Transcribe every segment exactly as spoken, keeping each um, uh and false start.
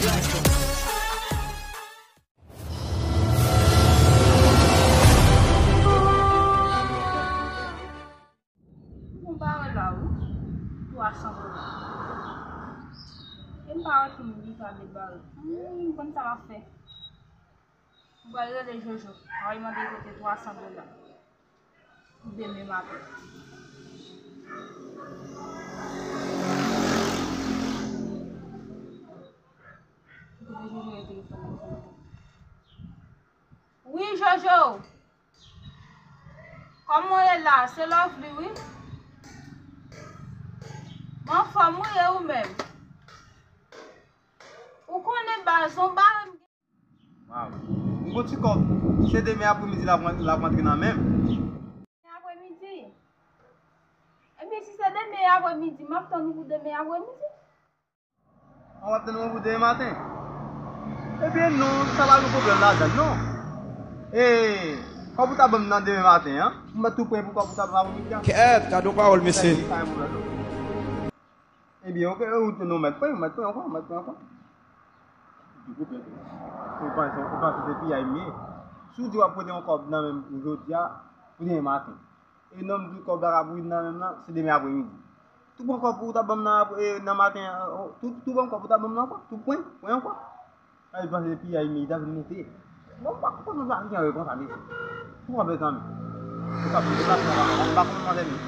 Bon, bagay la, wi. Twa san dola. E m pa wè ki moun ki ka debare. Hmm, m konn sa m ap fè. M pral rele Jojo. M pral mande l pote twa san dola. Pou demen maten. Wi, Jojo. Kòman w ye la? Se Lovely, wi. M anfòm, wi, e ou menm? Ou konnen baz, on bare m. Waw. M gon ti kòb. Se demen apremidi l ap, l ap rantre nan men m. Demen apremidi? Ebyen, si se demen apremidi, m ap tann ou pou demen apremidi. An w ap tann mwen pou demen maten? Ebyen non, sa pa gen pwoblèm ladan l non. E kòb ou ta ban m nan demen maten an, m mèt tou pran pou kòb ou ta ban m apremidi an. Kèt, gade yon pawòl, mesye. Sa pa gen pwoblèm non. Ebyen, oke, ou te non, mèt pran, mèt pran ankò, mèt pran ankò. Ou panse, ou panse se piyay m ye? Si w di w ap pote yon kòb nan men m pou jodi a, pou demen maten. E non m di kòb la k ap rive nan men m nan, se demen apremidi. Tou pran kòb pou w ta ban m nan apre, nan maten an, tou, tou ban m kòb pou w ta ban m nan ankò, tou pran, pran ankò. Sa vle panse se piyay m ye, ta vin mete. Bon, m pa konprann sa ki anlè konsa, mesye. Tou anlè zanmi. Ou ka pile la, m pa konprann anlè mesye.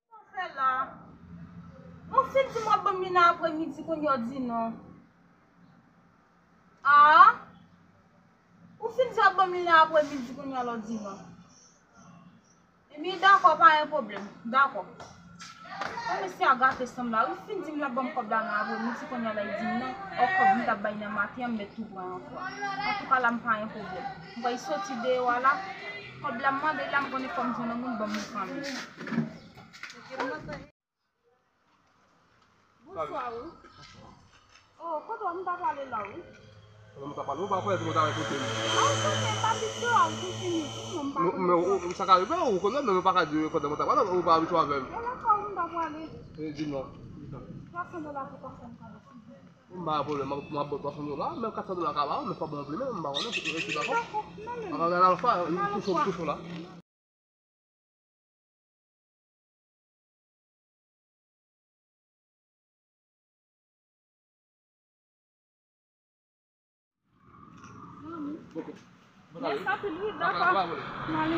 Sa fè la? Ou fin di m w ap ban m li nan apremidi, kounye a w di non. Ah? Ou fin di w ap ban m li nan apremidi, kounye a la w di non. Ebyen, dakò, pa gen pwoblèm. Dakò. Bon, mesye a gate sanm la. Ou fin di m l ap ban m kòb la nan apremidi, kounye a la, li di m non. Ò, kòb m t ap bay nan maten an, m mèt tou pran ankò. Antouka, la, m pa gen pwoblèm. M pral soti deyò a la. Kòb la, m mande la, m konnen fò m jwenn yon moun ban m li kanmenm. Bonswa, wi. Oh, kote w? M ta prale la, wi. Pandan m ta pale, ou pa kwè si mwen ta wè kote m. Ah, kote m? M pa abitye a, ou fini. Non, m pa konnen sa. Men, men, ou, sa ka rive, ou konnen, men mwen pa ka di pandan mwen ta pale, ou pa abitye avè m. Yon lòt fwa, wi, m ta prale. E, di non. Twa san dola pou kòb sa m ka deside. M pa gen pwoblèm, m ap, m ap ba w twa san dola, menm kat san dola ka ba w, men fò w ban m anplis, men m pa konnen, si ou rete dakò. Dakò, nan men m. Anvan, nan lòt fwa, touche w, touche w la. Mèsi anpil, wi, dakò. M ale.